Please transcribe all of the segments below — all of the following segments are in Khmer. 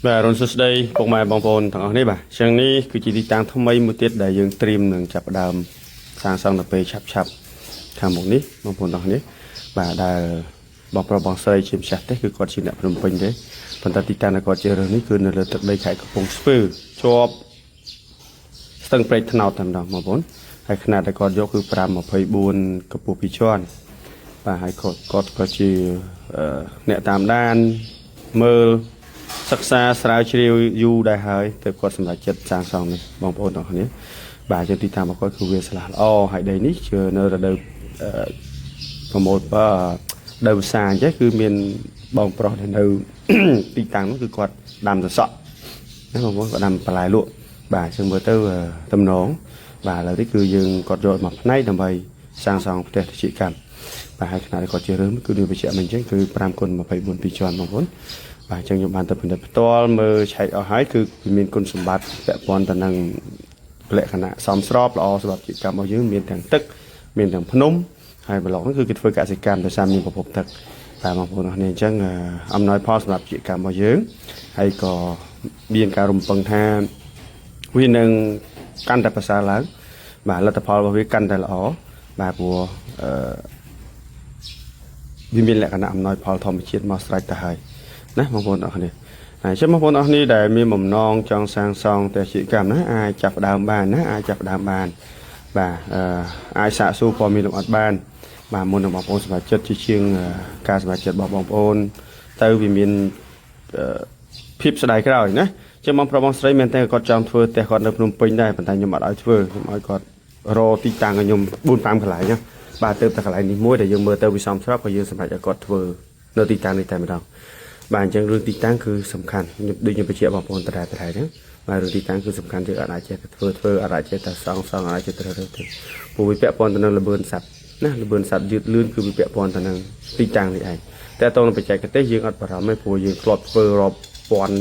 បាទរុនសួស្តីពុកម៉ែបងប្អូនទាំងអស់នេះបាទអញ្ចឹងនេះគឺជាទីតាំងថ្មីមួយទៀតដែលយើងត្រៀមនឹងចាប់ផ្ដើមសាងសង់ទៅពេលឆាប់ឆាប់ខាងមុខនេះបងប្អូនទាំងអស់នេះបាទដែលបងប្រុសបងស្រីជាម្ចាស់ទេគឺគាត់ជាអ្នកភ្នំពេញទេប៉ុន្តែទីតាំងដែលគាត់ជ្រើសរើសនេះគឺនៅលើទឹកដីខេត្តកំពង់ស្ពឺជាប់ស្ទឹងព្រែកថ្នោតតែម្ដងបងប្អូនហើយຂະຫນាតដែលគាត់យកគឺ524កម្ពស់2ជាន់បាទហើយគាត់គាត់ក៏ជាអឺអ្នកតាមដានមើល សិក្សាស្រាវជ្រាវយូរដែរហើយទើបគាត់សម្រេចចិត្តសាងសង់នេះបងប្អូនទាំងអស់គ្នាបាទជាទីតាមរបស់គាត់គឺវាស្លាស់ល្អហើយដីនេះជានៅរដូវអឺប្រមូលបើដូវសាអញ្ចឹងគឺមានបងប្រុសដែលនៅ ទីតាំងនោះគឺគាត់ដាំសសក់ណាបងប្អូនគាត់ដាំបន្លែលក់បាទអញ្ចឹងមើលទៅតំណងបាទឥឡូវនេះគឺយើងគាត់យកមកផ្នែកដើម្បីសាងសង់ផ្ទះតិចកម្មបាទហើយຂະຫນាតគាត់ជ្រើសរើសគឺដូចបញ្ជាក់មិញអញ្ចឹងគឺ5គុណ24 2ជាន់បងប្អូន បាទអញ្ចឹងខ្ញុំបានទៅពិនិត្យផ្ទាល់មើលឆែកអស់ហើយគឺវាមានគុណសម្បត្តិពាក់ព័ន្ធទៅនឹងលក្ខណៈសមស្របល្អសម្រាប់ជីវកម្មរបស់យើងមានទាំងទឹកមានទាំងភ្នំហើយប្លុកហ្នឹងគឺគេធ្វើកសិកម្មដោយសារមានប្រភពទឹកបាទបងប្អូនអរគ្នាអញ្ចឹងអំណោយផលសម្រាប់ជីវកម្មរបស់យើងហើយក៏មានការរំពឹងថាវានឹងកាន់តែប្រសើរឡើងបាទលទ្ធផលរបស់វាកាន់តែល្អបាទព្រោះអឺវាមានលក្ខណៈអំណោយផលធម្មជាតិមកស្រេចទៅហើយ ណាបងប្អូនអរគ្នាហើយចឹងបងប្អូនអរគ្នាដែលមានបំណងចង់សាងសង់ផ្ទះជីវកម្មណាអាចចាប់ផ្ដើមបានណាអាចចាប់ផ្ដើមបានបាទអឺអាចសាកសួរព័ត៌មានលម្អិតបាន បាទមុននឹងបងប្អូនសម្រេចចិត្តជាជាងការសម្រេចចិត្តរបស់បងប្អូនទៅវាមានអឺភាពស្ដាយក្រោយណាចឹងបងប្រុសបងស្រីមែនតើគាត់ចង់ធ្វើផ្ទះគាត់នៅភ្នំពេញដែរប៉ុន្តែខ្ញុំអត់ឲ្យធ្វើខ្ញុំឲ្យគាត់រកទីតាំងឲ្យខ្ញុំ4 5កន្លែងណាបាទទៅតែកន្លែងនេះមួយដែលយើងមើលទៅវាសមស្របក៏យើងសម្រេចឲ្យគាត់ធ្វើនៅទីតាំងនេះតែម្ដង បាទអញ្ចឹងរឿងទីតាំងគឺសំខាន់ខ្ញុំដូចខ្ញុំបញ្ជាក់បងប្អូនតតែតតែអញ្ចឹងបាទរឿងទីតាំងគឺសំខាន់យើងអាចចេះតែធ្វើធ្វើអាចចេះតែសង់សង់អាចចេះតែរើសទេព្រោះវាពាក់ព័ន្ធទៅនឹងល្បឿនសត្វណាល្បឿនសត្វយឺតលឿនគឺវាពាក់ព័ន្ធទៅនឹងទីតាំងនេះឯងតែតទៅនឹងបច្ចេកទេសយើងអត់បារម្ភទេព្រោះយើងធ្លាប់ធ្វើរាប់ពាន់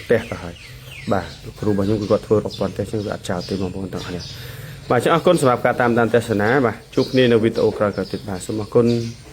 ផ្ទះទៅហើយបាទលោកគ្រូរបស់ខ្ញុំគឺគាត់ធ្វើរាប់ពាន់ផ្ទះអញ្ចឹងវាអត់ចោលទេបងប្អូនទាំងអស់គ្នាបាទអញ្ចឹងអរគុណសម្រាប់ការតាមដានទស្សនាបាទជួបគ្នានៅវីដេអូក្រោយៗទៀតបាទសូមអរគុណ។